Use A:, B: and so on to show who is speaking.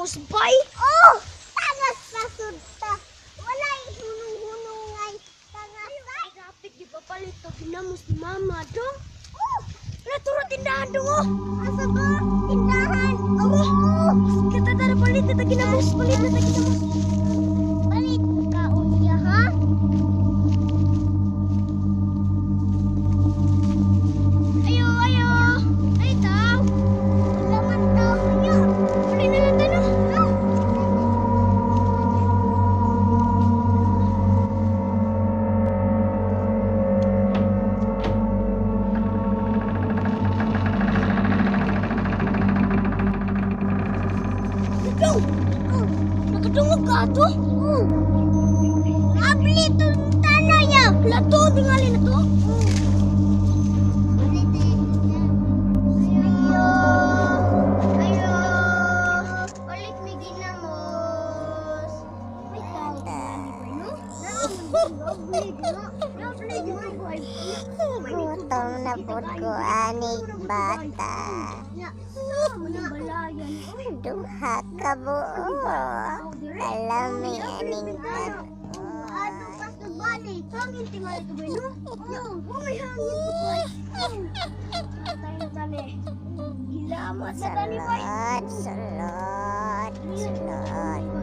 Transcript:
A: ginamos, bay.
B: Oh, tagas pasud ta. Walay hunong-hunong ngay tagas ay.
A: Dapat di pa palit to ginamos ni mama dong.
B: Oh,
A: Wala turo tindahan dong oh.
B: Asa ba? Tindahan. Oh,
A: Kita tara palit na ginamos, palit na ginamos.
B: Palit ka unya ha?
A: Ayo, ayo.
B: Ay tao. Wala man tao niya.
A: Palit na lang tayo.
B: No.
A: Dong.
B: Oh,
A: Nakadungog ka ato?
B: oh. Abli tong tanaya.
A: Wala to, tingali na to.
B: Ayo. Ayo. Ulit may ginamos.
A: May tao tingali ba no?
B: Gutom na pud ko ani bata. Duha ka buo. Kalami aning
A: Ato
B: kaon.
A: pa balik. Hangin tingali to ba no? Oh, may hangin po ba? Tayo tani. Gilamat na tani bay.
B: Sulod, sulod, sulod.